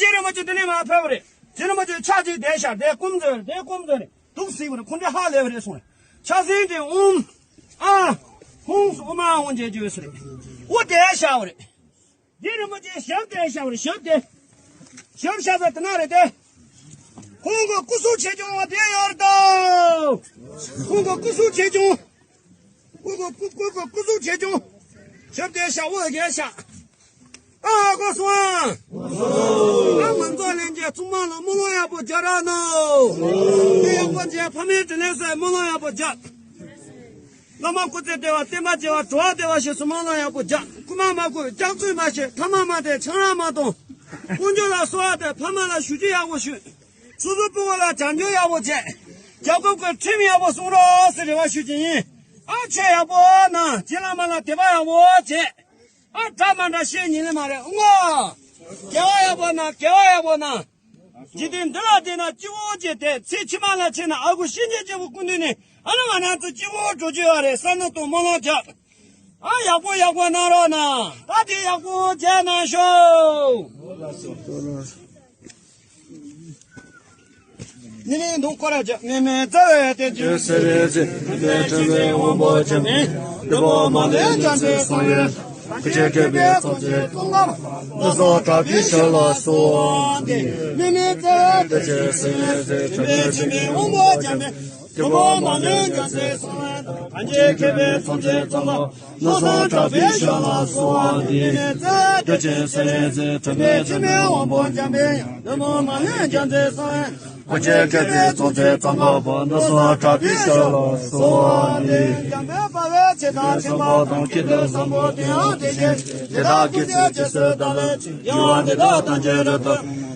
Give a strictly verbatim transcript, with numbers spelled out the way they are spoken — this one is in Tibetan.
རྗེ་རིན་པོ་ཆེ་དེ་ནས་མར་ཕེབས་པ་རེད། རྗེ་རིན་པོ་ཆེ་ཕྱག་གཅིག་བསྡད་ཤག་དེ་སྐུ་མཛོད་རེད། དེ་སྐུ་མཛོད་རེད། འདུག་སེ་བ་རེད། ཁོང་ཚོས་ཧ་ལས་པ་རེད་གསུངས་རེད། ཕྱག་སེན་དེ་ཨོཾ་ཨཱཿཧཱུྃ་ཨོཾ་ཨཱཿཧཱུྃ་བྱས་བརྗོད་ཟེར་རེད། འོ་དེ་བཞག་པ་རེད། རྗེ་རིན་པོ་ཆེ་ཞབས་དེ་བཞག་པ་རེད། ཞབས་དེ། ཞབས་བཞག་ས་དེ་ན་རེད་དེ། ཁོང་གི་སྐུ་གཟུགས་ཆེ་ཆུང་བ་དེ་ཡོད་རེད་དོ། ཁོང་གི་སྐུ་གཟུགས་ཆེ་ཆུང་། སྐུ་གཟུགས་སྐུ་སྐུ་སྐུ་སྐུ་གཟུགས་ཆེ་ཆུང་། ཞབས་དེ་བཞག་འོ་དེ་བཞག་ཨ་ཧ་གོ་སོང་ཨ། ཨ་ང་ཚོ་ལྷན་རྒྱས་ཚང་མ་ལ་སྨོན་ལམ་ཡག་པོ་རྒྱག་རོགས་གནང་། དེ་ཡག་པོ་བྱས་ཕ་མའི་དྲིན་ལན་གསོས་སྨོན་ལམ་ཡག་པོ་རྒྱག་བླ་མ་སྐུ་ཚེ་བདེ་བ། བསྟན་པ་རྒྱས་པ། འགྲོ་བ་བདེ་བ་ཞེས་སུ་སྨོན་ལམ་ཡག་པོ་རྒྱག་རྐུ་མ་མ་རྐུ། སྐྱག་རྫུན་མ་བཤད། ཐ་མག་མ་འཐེན། ཆང་རག་མ་འཐུང་། དཀོན་མཆོག་ལ་གསོལ་བ་འདེབས། ཕ་མ་ལ་ཞབས་ཕྱི་ཡག་པོ་ཞུ། སོ་སོའི་སྤུ་གུ་ལ་བྱམས་སྐྱོང་ཡག་པོ་བྱས། རྒྱབ་ཁུག་གི་ཁྲིམས་ཡག་པོ་སྲུང་རོགས་ཟེར་རེ་བ་ཞུ་གི་ཡིན། ཨ་ཆོས་ཡག་པོ་གནང་། རྗེ་བླ་མ་ལ་དད་པ་ཡག་པོ་བྱས། ཨ་འདྲ་མ་འདྲ་བཤད་ཉན་ལེ་མ་རེད་ཨང་གོ། དགེ་བ་ཡག་པོ་གནང་། དགེ་བ་ཡག་པོ་གནང་། འཇིག་རྟེན་འདི་ལ་བསྡད་ན་སྐྱིད་པོ་བྱས་ཏེ། ཚེ་ཕྱི་མ་ལ་ཕྱིན་ན་ཨ་ཁུ་གཤིན་རྗེ་སྐྱེས་བུ་སྐུ་མདུན་ནས་ཨ་ནི་ང་རང་ཚོ་སྐྱིད་པོ་འགྲོ་རྒྱུ་ཡོད་རེད་བསམ་བློ་གཏོང་། སྨོན་ལམ་རྒྱག་ཨ་ཡག་པོ་ཡག་པོ་གནང་རོགས་གནང་། ད་དེ་ཡག་པོ་བྱས་གནང་ཤོག་ནི་ནི་འདུག་སྐོར་ར་བྱ། མི་མེད་རྩ་བའི་བསྟན་བཅོས་ཟེར་བའི་ཚེ། མི་ཕན་ཕྱི་མའི་དབང་པོ་འཇམ་པའི། འདི་ཕོ་མ་ལས་རྒྱལ་མཚན་བཟང་ཡོད། སྐུ་ཆེ་མཁས་པའི་ཚོགས་ཆེན་ཚང་མ། ལ་སོགས་གྲགས་པའི་ཞབས་ལ་གསོལ་བ་འདེབས། མི་མེད་རྩ་བའི་བསྟན་བཅོས་ཟེར་བའི་ཚེ། མི་ཕན་ཕྱི་མའི་དབང་པོ་འཇམ་པའི། འདི་ཕོ་མ་ལས་རྒྱལ་མཚན་བཟང་ཡོད། ལྷན་རྒྱས་མཁས་པའི་ཚོགས་ཆེན་ཚང་མ། ལ་སོགས་གྲགས་པའི་ཞབས་ལ་གསོལ་བ་འདེབས། མི་མེད་རྩ་བའི་བསྟན་བཅོས་ཟེར་བའི་ཚེ། མི་ཕན་ཕྱི་མའི་དབང་པོ་འཇམ་པའི། འདི་ཕོ་མ་ལས་རྒྱལ་མཚན་བཟང་ཡོད། སྐུ་ཆེ་མཁས་པའི་ཚོགས་ཆེན་ཚང་མ། ལ་སོགས་གྲགས་པའི་ཞབས་ལ་གསོལ་བ་འདེབས། འཇམ་དཔལ་དཔའ་བོས་ཇི་ལྟར་མཁྱེན་པ་དང་། ཁྱད་དུ་བསམ་པ་དེ་ཡང་དེ་བཞིན་ཏེ། དེ་དག་གི་ཚེ་རྗེས་སུ་བདག་སློབ་ཅིང་། དགེ་བ་འདི་དག་ཐམས་ཅད་རབ་ཏུ།